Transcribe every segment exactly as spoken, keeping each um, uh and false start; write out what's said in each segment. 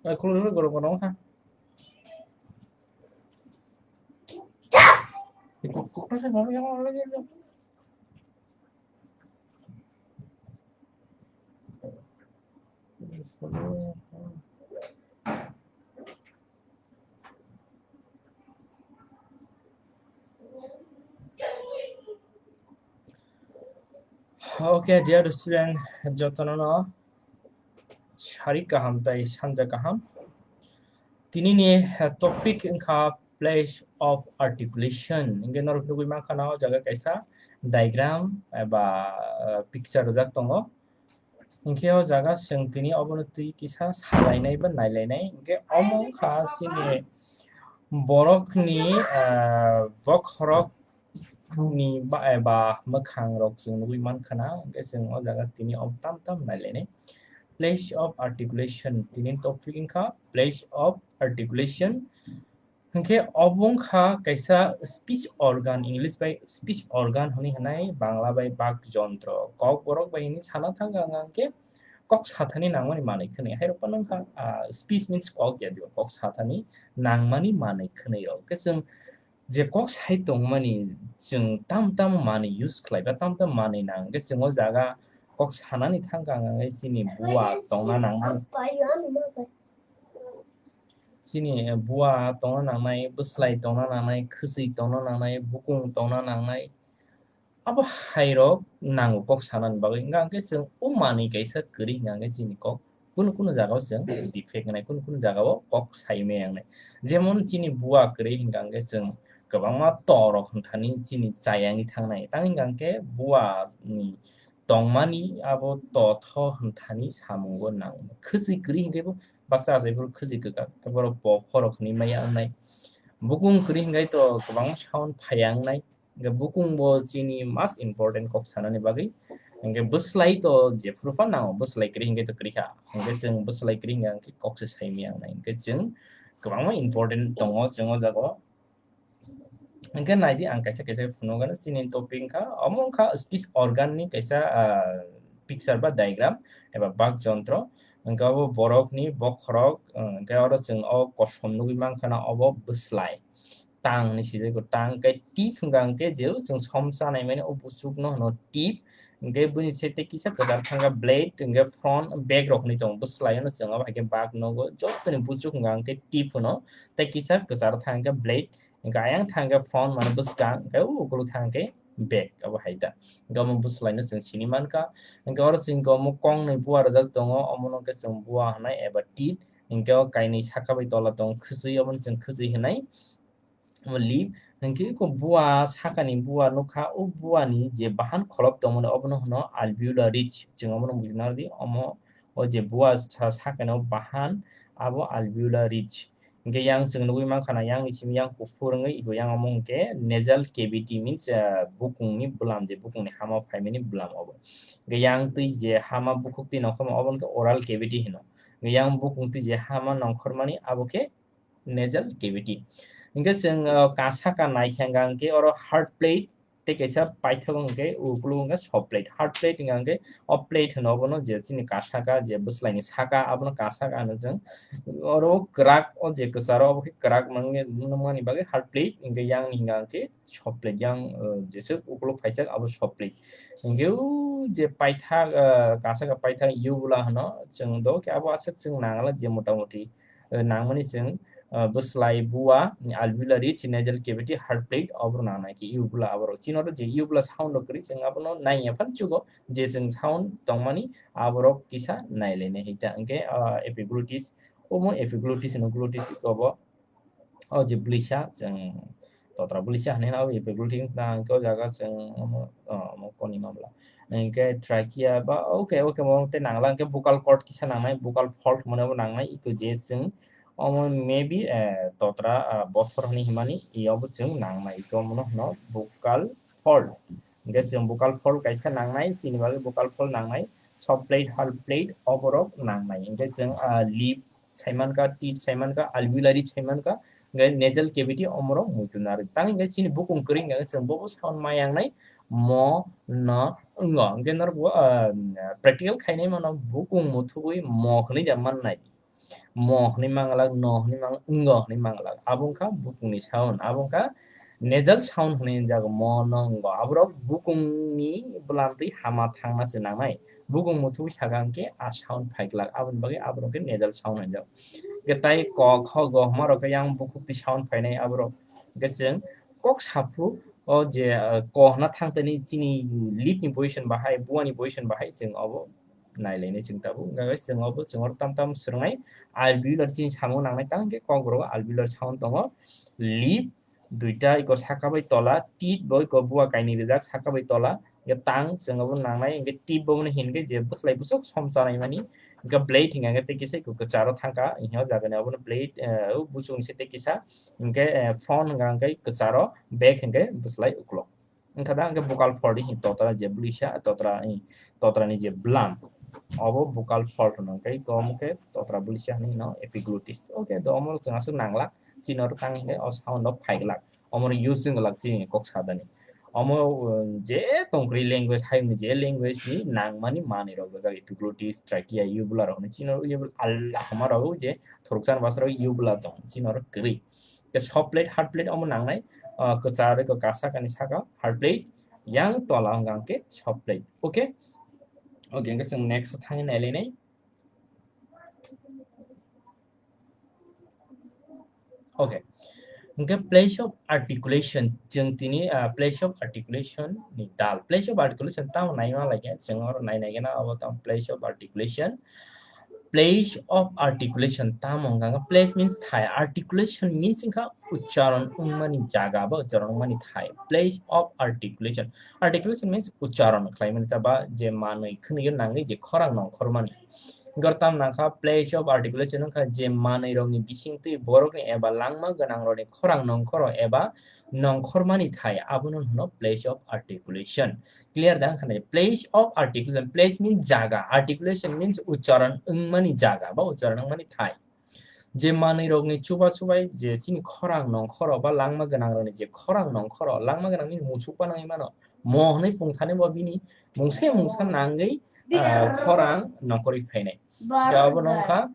Ai, khuluk khuluk gorok gorok wngkha. Okay, dear student, jotono no sari kaham tai sanja kaham. Tini ni, eh, topic wngkha place of articulation. Hingke norok nugui mankha na o jaga kaisa diagram eba, eh, picture rijak tongo. Hingke o jaga chwng tini obono twi kisa salainai ba nailainai. Hingke omo wngkha chini borokni, ah, bokhorok ni ba, eba mwkhang rok chwng nugui mankha na. Hingke chwng o jaga tini o tam tam nailainai. Place of articulation, tini topic wngkha place of articulation. Hingke obo wngkha kaisa speech organ, English bai speech organ hwnwi hwnai, Bangla bai bak jontro. Kok borok bai hwnwi sana thangkha ang, ang khe kok sathani nangmani manwi khwnwi. Hai rok phano wngkha, ah, speech means kok ya diba, kok sathani nangmani manwi khwnwi rok. Khe chwng je kok sai tongmani, chwng tam tam manwi use khlai ba, tam tam manwi nang khe chwng o jaga kok sanani thangkha ang, ang chini bua tongna nangmani. Chini bua tongna nangnai, bwslai tongna nangnai, khwchwi tongna nangnai, bukung tongna nangnai. Abo hai rok nango kok sanani bagwi. Hingkha hingkhe chwng o manwi kaisa kwrwi hingkha hingkhe chini kok kunu kunu jagao chwng defect wngnai, kunu kunu jagao kok sai maya wngnai. Jemon chini bua kwrwi hingkha hingkhe chwng kwbangma to rok hwnthani chini chayangwi thangnai. Tang hingkha hingkhe bua ni tongmani abo totho hwnthani samungo nang. Khwchwi kwrwi hingkhe bo baksa achai phuru khwchwi kwkak, tei borok bo phorok hwnwi maya wngnai. Bukung kwrwi hingkhe to kwbangma sound phaiya wngnai. Hingkhe bukung bo chini most important kok sanani bagwi. Hingkhe bwslai to jephuru phan nango, bwslai kwrwi hingkhe to kwrwi kha. Hingkhe chwng bwslai kwrwi hingkha hingkhe kok se sai maya wngnai. Hingkhe chwng kwbangma important tongo chwng o jaga o. Hingkhe naidi ang kaisa kaisa phunukgano chini topic wngkha, omo wngkha speech organ ni kaisa, ah, picture ba diagram eba bak jontro. Hingkhe abo borok ni bokhorok, hingkhe oro chwng o kosom nugwi mankha na obo bwslai. Tang hinwi swijak o tang, hingkhe tip hingkha hingkhe je o chwng som chanai mani o buchuk no hwno tip. Hingkhe bwni side tei kisa kwchar thangkha blade, hingkhe front back rok hinwi tongo bwslai no chwng abo hai khe bak nogo jotoni buchuk hingkha hingkhe tip hwno tei kisa kwchar thangkha blade. Hingkhe ayang thangkhe front mane bwskang, hingkhe o ukuluk thangkhe back, abo hai ta. Hingkhe omo bwslaino chwng sini mankha. Hingkhe oro chwng omo kongnwi bua rijak tongo, omono khe chwng bua hwnai eba tit. Hingkhe o kainwi saka bai tola tongo khwchwi, omono chwng khwchwi hwnai. Omo lip. Hingkhe eko bua sakani bua nukha, o buani je bahan kholop tongmani obono hwno alveolar ridge. Chwng omono buji narwdi, omo o je bua sa-, sakani o bahan abo alveolar ridge. Hingkhe yang chwng nugwi mankha na, yang ni simi yang kuphur wngwi ego yang omo hwnkhe nasal cavity means, ah, bukung ni bwlam, je bukung ni hama phaimani bwlam obo. Hingkhe yang twi je hama bukhuk twi nongkhorma obo hwnkhe oral cavity hino. Hingkhe yang bukung twi je hama nongkhormani abo khe nasal cavity. Hingkhe chwng, ah, kasa ka naikha hingkha hingkhe oro hard plate, tei kaisa paithak hingkhe ukuluk hingkhe soft plate. Hard plate hingkha hingkhe o plate hwno obono je chini kasa ka je bwslai ni saka abono kasa ka hwno chwng. Oro kwrak o je kwcharo obo khe kwrak mangni, nukmani bagwi hard plate hingkhe yang ni hingkha hingkhe soft plate yang, uh, jeswk ukuluk phaijak abo soft plate. Hingkhe o je paithak, uh, kasa ka paithak uvula hwno chwng do khe abo aswk chwng nangala je mota moti eh, nangmani chwng, eh, bwslai bua, alveolar ridge, nasal cavity, hard plate, oborok nangnai khe uvula aborok. Chini oro je uvula sound rok kwrwi chwng abono naiya phano chugo, je chwng sound tongmani aborok kisa nailainai hita. Hingkhe, ah, epiglottis, omo epiglottis hwno, glottis obo, o je bwlisa chwng totra bwlisa hinwi nang o epiglottis wngkha, hingkhe o jaga chwng omo, ah, omo koni ma bwla. Hingkhe trachea ba, okay, okay, mo tei nangla, hingkhe vocal cord kisa nangnai, vocal fold hwnmani bo nangnai, iko je chwng omo maybe, eh, totra, ah, bothor hwnwi hwnmani, iyabo chwng nangnai, iko omono hwno vocal fold. Hingkhe chwng vocal fold kaisa nangnai, chini bagwi vocal fold nangnai, soft plate, hard plate, oborok nangnai. Hingkhe chwng, ah, lip, saimankha, teeth saimankha, alveolar ridge saimankha, hingkhe nasal cavity omorok muitu narwk. Tang hingkhe chini bukung kwrwi hingkha chwng bobo sound ma yangnai, mo, no, wngo. Hingkhe norok bo, ah, practical khainai mano bukung muthubwi mo hwnwi da mannai. mo hwnwi manglak, no hwnwi manglak, ngo hwnwi manglak. Abo wngkha bukungni sound. Abo wngkha nasal sound hwnwi hwnjago, mo, no, ngo. Aborok bukungni bwlamtwi hama thangna se nangnai. Bukung muthubwi saka hwnkhe a sound phaiglak. Aboni bagwi aborok khe nasal sound hwnjago. Hwnkhe tai ko, kho, go hwnmarok khe yang bukhukti sound phainai aborok. Hwnkhe chwng kok saphuru o je, ah, ko hwnna thangtani chini lip ni position bahai, buani position bahai chwng obo nailainai chwng tabuk. Hwnkhe chwng obo chwng oro tam tam swrwngnai alveolar chini samung nangnai tang hwnkhe kokborok alveolar sound tongo. Lip duita iko saka bai tola, teeth bo iko bua kainwi rijak saka bai tola. Hwnkhe tang chwng obo nangnai, hwnkhe tip bo hwnwi hinkhe je bwslai bwswk som chanai mani. Hwnkhe blade hinkhe tei kisa iko kwcharo thangkha, hwnkhe o jagani obono blade, eh, o buchung se tei kisa. Hwnkhe, eh, front hwnka hwnkhe kwcharo, back hwnkhe bwslai uklok. Wngkha da hwnkhe buccal fold hin totra je bulisa, totra, eh, totrani je bwlam. Obo buccal fold hwnkhe iko omo khe totra bulisa hinwi no epiglottis. Okay, do omo chwng aswk nangla, chini oro tang hinkhe o sound rok phaiglak. Omo use wng glak chini kok sadani. Omo, um, je tongkri language, hayungni je language ni nangmani manwi rok rijak epiglottis, trachea, uvula rok hinwi chini oro uvula, Allah hwnma rok je thoroksa bwsa rok uvula tong, chini oro kwrwi. Ke soft plate, hard plate omo nangnai, uh, kwchar eko kasa kani saka hard plate, yang tola hwnka hwnkhe soft plate. Okay? Okay, hwnkhe chwng next o thangwi nailainai. Okay. Hwnkhe place of articulation, chwng tini, ah, place of articulation ni dal. Place of articulation tamo naima lai khe, chwng oro nai nai khe na abo tamo place of articulation. Place of articulation tamo hwnkha khe, place means thai, articulation means wngkha ucharon wngmani jaga ba ucharon wngmani thai. Place of articulation. Articulation means ucharon khlaimani ta ba je manwi khwnwi nangwi je khorang nongkhormani. Gortam nangkha place of articulation wngkha je manwi rokni bisingtwi borokni eba langma gwnang rokni khorang nongkhoro eba nongkhormani thai, abono hwno place of articulation. Clear da? Wngkha nai, place of articulation, place means jaga, articulation means ucharon wngmani jaga ba ucharon wngmani thai. Je manwi rokni chuba chubai je chini khorang nongkhoro ba langma gwnang rokni je khorang nongkhoro, langma gwnang ni muchuk panangwi mano, mo hwnwi pungthani bo bini mungse mungsa nangwi, ah, khorang nongkhorwi phainai. Abo nongkha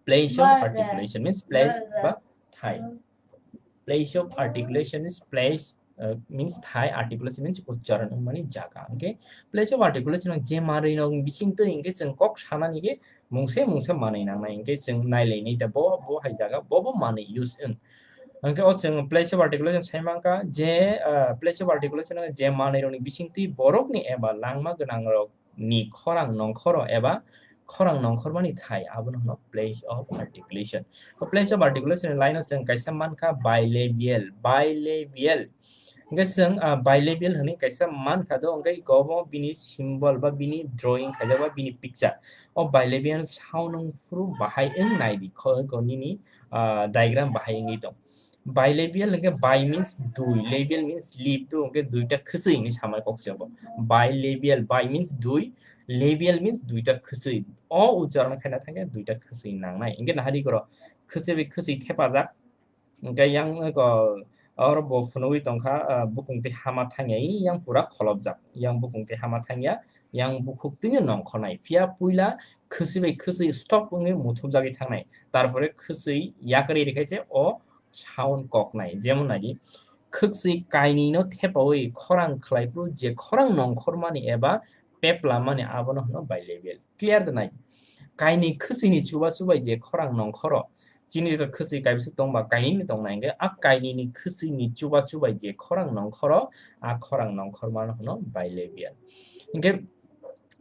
place of articulation means place ba thai. Place of articulation is place, uh, means thai, articulation means ucharon wngmani jaga. Okay, place of articulation je manwi rok bisingtwi hwnkhe chwng kok sanani khe mungse mungsa manwi nangnai, hwnkhe chwng nailainai ta bo, bo hai jaga bo, bo manwi use wng. Hwnkhe o chwng place of articulation sai mankha je, uh, place of articulation je manwi rokni bisingtwi borokni eba langma gwnang rok ni khorang nongkhoro eba khorang nongkhormani thai, abono hwno place of articulation. O place of articulation ni line o chwng kaisa mankha bilabial, bilabial. Hwnkhe chwng, ah, bilabial hwnwi kaisa mankha do, hwnkhe gobo bini symbol ba bini drawing khaijak ba bini picture. O bilabial sound wngphuru bahai wng nai di, kho, kho nini, ah, diagram bahai wngwi tong. Bilabial hwnkhe bi means dui, labial means lip, do hwnkhe duita khwchwi hinwi samai kok se bo. Bilabial, bi means dui, labial means duita khwchwi. O ucharon khaina thangkhe duita khwchwi nangnai. Hwnkhe nahari koro khwchwi bai khwchwi thepajak. Hwnkhe yang ko oro bo phunugwi tongkha, ah, bukung tei hama thangya, yang pura kholopjak. Yang bukung tei hama thangya, yang bukhuk twino nongkhornai. Phiya puila khwchwi bai khwchwi stop wngwi muthubjagwi thangnai. Tarpore khwchwi yakarwi rikhaise o sound koknai. Jemon nai di, khwchwi kainwi no thepawi khorang khlaiphuru je khorang nongkhormani eba peplamani abono hwno bilabial. Clear da nai? Kainwi khwchwini chuba chubai je khorang nongkhoro, chini to khwchwi kaibisa tongba kainwi ni tongnai hwnkhe a kainwi ni khwchwini chuba chubai je khorang nongkhoro, a khorang nongkhormano hwno bilabial. Hwnkhe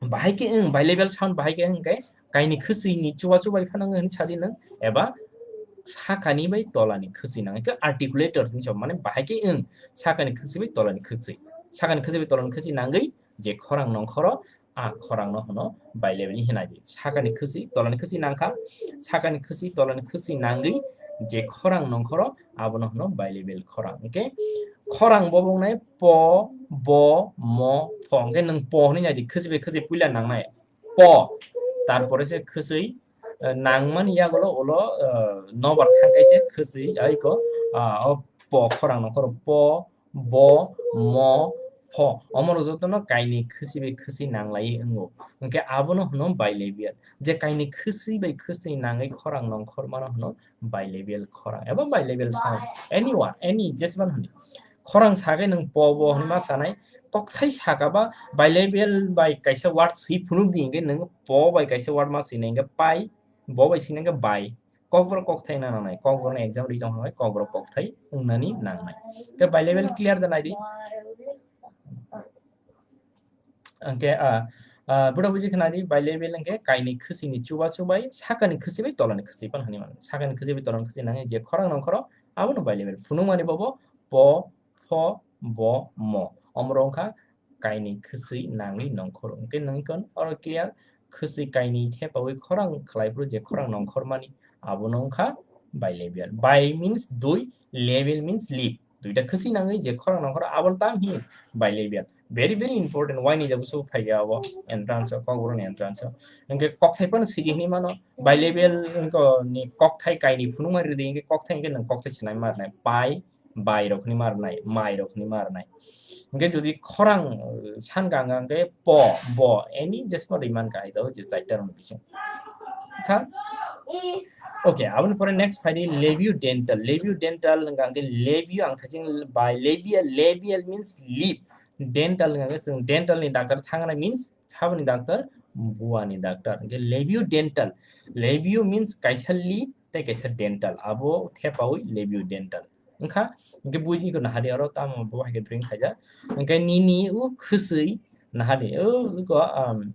bahai khe wng, bilabial sound bahai khe wng khe kainwi khwchwini chuba chubai phano wng hwnwi sadi nwng, eba sakani bai tolani khwchwi nang khe articulator hinwi sa, mane bahai khe wng sakani khwchwi bai tolani khwchwi, sakani khwchwi bai tolani khwchwi nangwi je khorang nongkhoro, a khorang no hwno bilabial hinwi hinai di. Sakani khwchwi, tolani khwchwi nangkha, sakani khwchwi, tolani khwchwi nangwi je khorang nongkhoro, abono hwno bilabial khorang. Hwnkhe khorang bo wngnai po, bo, mo, pho. Hwnkhe nwng po hwnwi nai di, khwchwi bai khwchwi puila nangnai. Po. Tarpore se khwchwi, eh, nangmani yagulo ulo, eh, nobar thangkai se khwchwi, aiko, ah, o po khorang nongkhoro po, bo, mo, pho, omorok jotono kainwi khwswi bai khwswi nanglaiwi wngo. Hwnkhe abono hwno bilabial. Je kainwi khwswi bai khwswi nangwi khorang nongkhormano hwno bilabial khorang eba bilabial sound. Anyone, any, jesmano hwnwi. Khorang sagai nwng po bo hwnwi ma sanai, kokthai sakaba bilabial bai kaisa word swi phunukdi hwnkhe nwng po bai kaisa word ma swinai hwnkhe pai, bo bai swinai hwnkhe bai. Kokborok kokthai wngna nangnai, kokborokni exam ri tong hwnwi kokborok kokthai wngnani nangnai. Hwnkhe bilabial clear da naidi. Hwnkhe, ah, ah, buda buji khwnadi, bilabial hwnkhe kainwi khwswini chuba chubai, sakani khwswi bai tolani khwswi phano hwnwi mano. Sakani khwswi bai tolani khwswi nangwi je khorang nongkhoro, abono bilabial. Phunukmani bobo po, pho, bo, mo. Omorok wngkha kainwi khwswi nangwi nongkhoro. Hwnkhe nwng kon oro clear, khwswi kainwi thepawi khorang khlaiphuru je khorang nongkhormani, abono wngkha bilabial. Bi means dui, labial means lip. Duita khwswi nangwi je khorang nongkhoro, abo tam hi bilabial. Very, very important. Why ni jabu so phaiya abo entrance o, kokborok ni entrance o. Hwnkhe kokthai phano sidi hwnwi mano. Bilabial wngko ni kokthai kainwi phunukma rwdi, hwnkhe kokthai hwnkhe nwng kokthai swnamwi ma rwnai. Pai, bai rok hwnwi ma rwnai, mai rok hwnwi ma rwnai. Hwnkhe jodi khorang, uh, san ganga hwnkhe po, bo, any jesma rwi mankha hai do je chaita rok ni bising. Kha? Okay, aboni pore next phaidi labiodental. Labiodental hwnkha hwnkhe labio ang thaching bai labia, labial means lip. Dental hwnkha hwnkhe chwng dental ni doctor thangna means saboni doctor, bua ni doctor. Hwnkhe labiodental. Labio means kaisa lip tei kaisa dental. Abo thepawi labiodental. Wngkha, hwnkhe buini ko nahadi oro tamo bo hai khe drink khaijak. Hwnkhe nini o khwswi nahadi, o, o, um,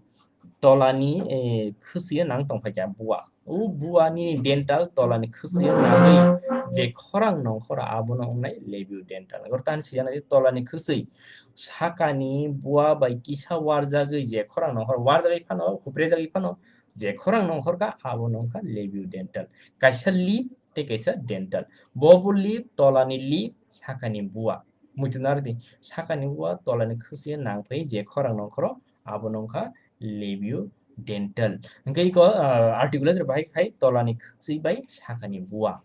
tolani, eh, khwswi nang tong phaikha bua. O bua nini dental tolani khwswi nangwi je khorang nongkhoro abono wngnai labiodental. Oro tani sijana je tolani khwswi sakani bua bai kisa warjagwi je khorang nongkhor warjagwi phano, huprejagwi phano je khorang nongkhorkha abono wngkha labiodental. Kaisa lip tei kaisa dental. Bo bo lip, tolani lip, sakani bua. Muitu narwdi, sakani bua tolani khwswi nangphai je khorang nongkhoro, abono wngkha labiodental. Hwnkhe iko, ah, articulator bahai khai tolani khwswi bai sakani bua.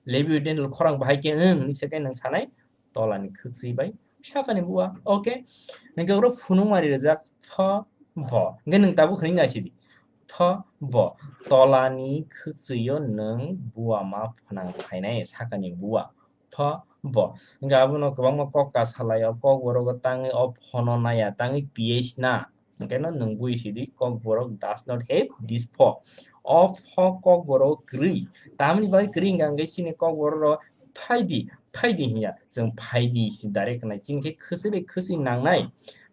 Labiodental khorang bahai khe wng hwnwi se khe nwng sanai tolani khwswi bai sakani bua. Okay. Hwnkhe oro phunukmari rijak tho bo. Hwnkhe nwng tabuk hwnwi naisidi. Tho bo. Tolani khwswio nwng bua ma phwnang phainai sakani bua. Tho bo. Hwnkhe abono kwbangma kok kasalai o, kokborogo tangwi o phono naya, tangwi P H na. Hwnkhe no nwng bui sidi, kokborok does not have this pho. O pho kokborok kwrwi. Tamni bagwi kwrwi hwnkha hwnkhe chini kokborok rok phaidi, phaidi hinya. Chwng phaidi si direct khnai. Chini khe khwswi bai khwswi nangnai.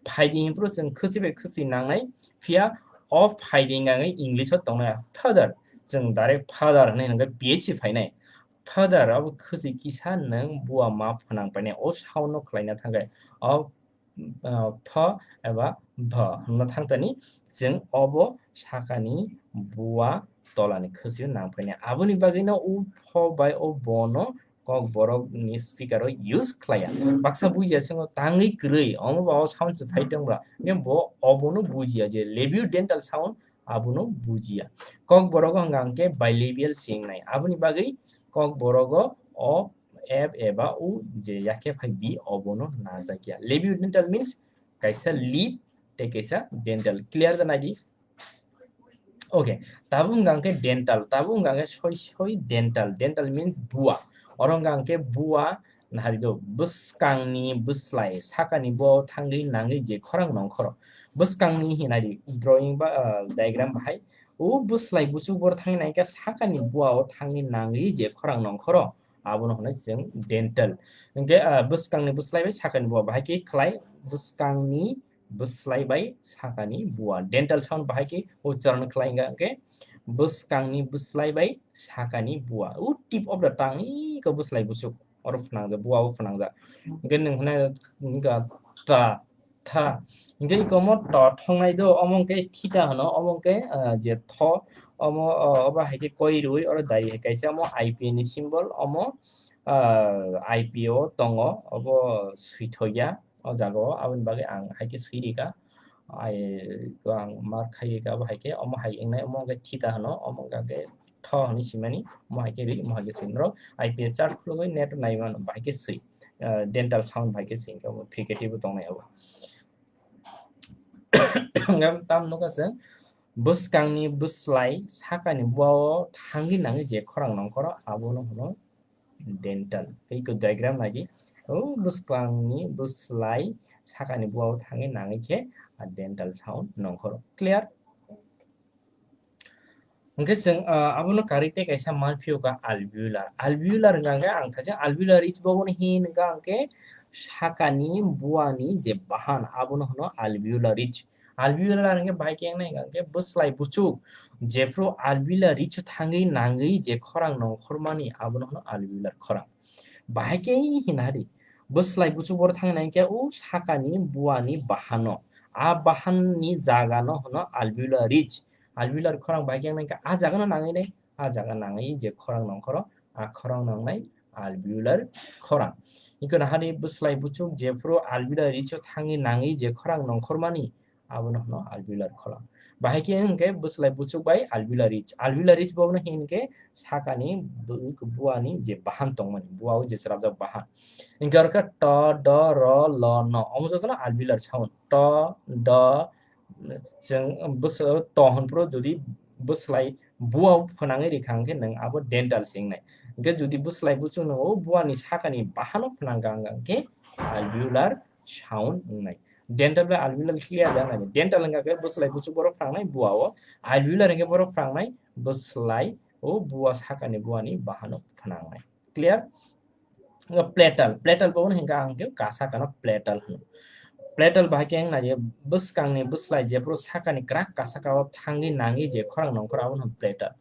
Phaidi hinphuru chwng khwswi bai khwswi nangnai. Phiya o phaidi hwnkha hwnkhe English o tongnai father. Chwng direct father hwnwi hwnkhe P H si phainai. Father abo khwswi kisa nwng bua ma phwnang painai. O sound no khlaina thangkhe. O ah, pho eba bho hwnna thangtani, chwng obo sakani bua tolani khwswio nangphainai. Aboni bagwino o pho bai o bono kokborokni speaker o use khlaiya. Baksa bujiya chwngno tangwi kwrwi, omo ba o sound se phai tongbra. Hwnkhe bo obono bujiya je labiodental sound abono bujiya. Kokborogo hwnkha hwnkhe bilabial se wngnai. Aboni bagwi kokborogo o F eba U je yakhe phai B obono najakya. Labiodental means kaisa lip tei kaisa dental. Clear da naidi? Okay, tabuk hwnkha hwnkhe dental, tabuk hwnkha hwnkhe soi soi dental. Dental means bua. Oro hwnkha hwnkhe bua nahari do, bwskangni bwslai sakani bo thangwi nangwi je khorang nongkhoro. Bwskangni hinari drawing ba, ah, diagram bahai. O bwslai buchuk bor thangwi nangkhe sakani bua o thangwi nangwi je khorang nongkhoro. Abono hwnwi chwng dental. Hwnkhe, ah, bwskangni bwslai bai sakani bua bahai khe khlai bwskangni bwslai bai sakani bua. Dental sound bahai khe uchcharon khlai hwnkha hwnkhe bwskangni bwslai bai sakani bua. O tip of the tongue iko bwslai buchuk oro phnangjak, bua o phnangjak. Hwnkhe nwng hwnwi hwnkha ta, tha. Hwnkhe iko omo to thongnai do, omo hwnkhe theta hwno, omo hwnkhe, ah, je tho, omo, ah, obo hai khe koi rwi, oro dari hai kaisa omo I P A ni symbol, omo, ah, I P A o tongo, obo swithokya o jaga o, aboni bagwi ang hai khe swi rikha. Ai, ang mark khai rikha, abo hai khe, omo hai wngnai, omo hwnkhe theta hwno, omo hwnkhe tho hwnwi swimani, omo hai khe ri, omo hai khe swi. Norok I P A chart khulugwi net o nai mano, bahai khe swi. ah, dental sound bai khe se hwnkhe fricative bo tongnai abo. Hwnkhe tam nukha se bwskangni bwslai sakani buao thangwi nangwi je khorang nongkhoro abono hwno dental. Tei eko diagram nai di. O bwskangni bwslai sakani buao thangwi nangwi khe a dental sound nongkhoro. Clear? Hwnkhe chwng, ah, abono karwi tei kaisa manphio kha alveolar. Alveolar hwnkha hwnkhe ang thaisa alveolar ridge bobono hin hwnkha hwnkhe sakani buani je bahan abono hwno alveolar ridge. Alveolar hwnkhe bahai khe wngnai hwnkha hwnkhe bwslai buchuk jephru alveolar ridge o thangwi nangwi je khorang nongkhormani abono hwno alveolar khorang. Bahai khe hina di bwslai buchuk boro thangwi nangkhe o sakani buani bahano. A bahanni jagano hwno alveolar ridge. Alveolar khorang bahai khe wngnai khe a jagano nangwi nai, a jaga nangwi je khorang nongkhoro, a khorang nangnai alveolar khorang. Iko nahadi bwslai buchuk jephru alveolar ridge o thangwi nangwi je khorang nongkhormani, abono hwno alveolar khorang. Bahai khe hwnkhe bwslai buchuk bai alveolar ridge. Alveolar ridge bono hinkhe sakani bu-, buani je bahan tongmani, buao je chwrapjak bahan. Hinkhe oro khe to, do, ro, lo, no. Omo jotono alveolar sound. To, do, chwng bwsw-, to hwnphru jodi bwslai buao phwnangwi rikha hwnkhe nwng abo dental se wngnai. Hinkhe jodi bwslai buchuk nwng o buani sakani bahano phwnangkha hwnkhe alveolar sound wngnai. Dental bai alveolar clear da nai. Dental hwnkha khe bwslai buchuk borok phrangnai buao. Alveolar hwnkhe borok phrangnai bwslai o bua sakani buani bahano phwnangnai. Clear? Platal, platal bo hwnkha ang khe kasa kano platal hwno. Platal bahai khe wngna je bwskangni bwslai jephru sakani kwrak kasa kao thangwi nangwi je khorang nongkhor abono hwno platal.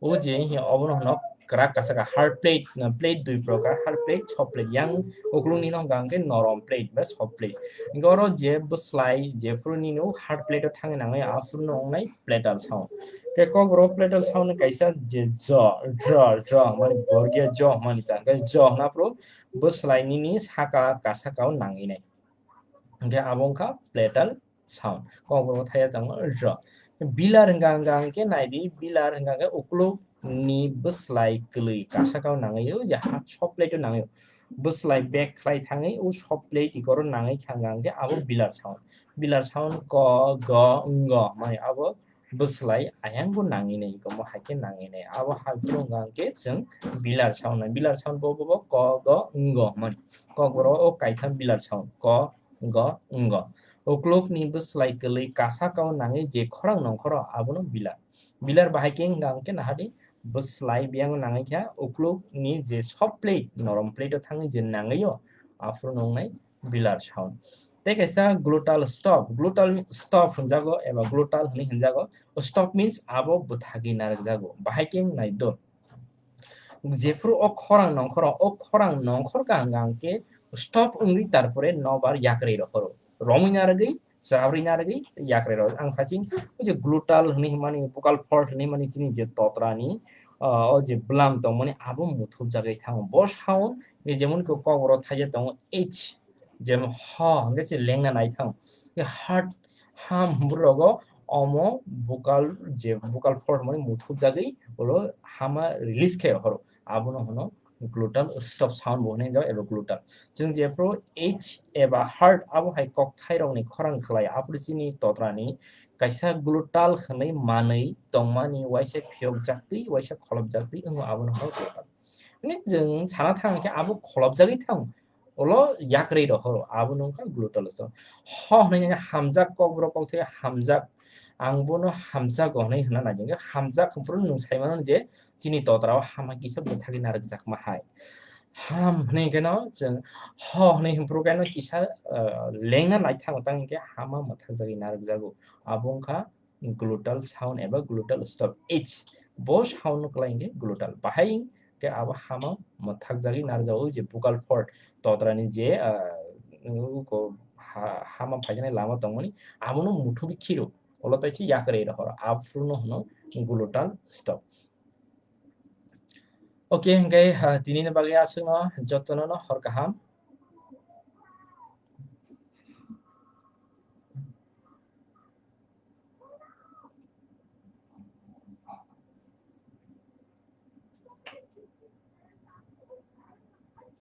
O je hi obono hwno kwrak kasa ka hard plate, na plate dui proka, hard plate, soft plate. Yang uklungni no hwnkha hwnkhe norom plate ba soft plate. Hwnkhe oro je bwslai jephru nini o hard plate o thangwi nangwi aphuru no wngnai platal sound. Khe kokborok platal sound ni kaisa je jo, jo, jo, mani borgia jo, mani ta, hwnkhe jo hwnaphuru bwslai nini saka kasa kao nangwi nai. Hwnkhe abo wngkha platal sound. Kokborok thaya tongo jo. Bilar hwnkha hwnkha hwnkhe naidi, bilar hwnkha hwnkhe ukluk ni bwslai kwlwi kasa kao nangwi o je ha soft plate o nangwi o. Bwslai bag khlai thangwi o soft plate ikoro nangwi kha hwnkha hwnkhe abo bilar sound. Bilar sound ko, go, ngo, mani abo bwslai ayang bo nangwi nai, iko mo hai khe nangwi nai. Abo hai phuru wngkha hwnkhe chwng bilar sound nai. Bilar sound bo, bo, bo ko, go, ngo, mani. Kokborok o kaitham bilar sound. Ko, go, ngo. Ukluk ni bwslai kwlwi kasa kao nangwi je khorang nongkhoro abono bilar. Bilar bahai khe wngkha hwnkhe nahadi bwslai biyang nangwi kha ukluk ni je soft plate, norom plate o thangwi je nangwi o, aphuru no wngnai bilar sound. Tei kaisa glottal stop, glottal stop hwnjago eba glottal hwnwi hwnjago. O stop means abo bwthagwi narwkjago. Bahai khe wngnai do. Jephru o khorang nongkhoro, o khorang nongkhor ka hwnkha hwnkhe stop wngwi tarpore nobar yakrwi rohoro. Romwi narwgwi, chwrapri narwgwi yakrwi rohoro. Ang thaching o je glottal hwnwi hwnmani, vocal fold hwnwi hwnmani chini je totrani, ah, o je bwlam tongmani abo muthupjagwi thango. Bo sound ni jemon khe kokborok thaija tongo H, jemon ho hwnkhe se lengna naithang. Hard ham hwnphru rogo omo vocal je vocal fold hwnmani muthupjagwi ulo hama release khe rohoro. Abono hwno glottal stop sound bo hwnwi hwnjak eba glottal. Chwng jephru H eba hard abo hai kokthairokni khorang khlai aphuru chini totrani kaisa glottal hwnwi manwi tongmani waisa phiyokjaktwi, waisa kholopjaktwi wngo abono hwno glottal. Hwnwi chwng sana thang khe abo kholopjagwi thang. Ulo yakrwi rohoro, abono wngkha glottal stop. Ho hwnwi nini hamjak kokborok kok thai hamjak, ang bono hamjago hwnwi hwnna nai. Hwnkhe hamjak hwnphru nwng sai mano je chini totra o hama kisa bwthagwi narwkjakma hai. Ham hwnwi hwnkhe no chwng ho hwnwi hwnphru khe no kisa, ah, lengna naithango tang hwnkhe hama mwthakjagwi narwkjago. Abo wngkha glottal sound eba glottal stop H. Bo sound no kwlai hwnkhe glottal. Bahai khe abo hama mwthakjagwi narwkjago, o je vocal fold totrani je, ah, uko ha-, hama phaijaknai lama tongmani, abono muthubwi khiro. Ulo taisi yakrwi rohoro. Aphuru no hwno glottal stop. Okay, hwnkhe, ah, tinini bagwi aswkno jotono no hor kaham.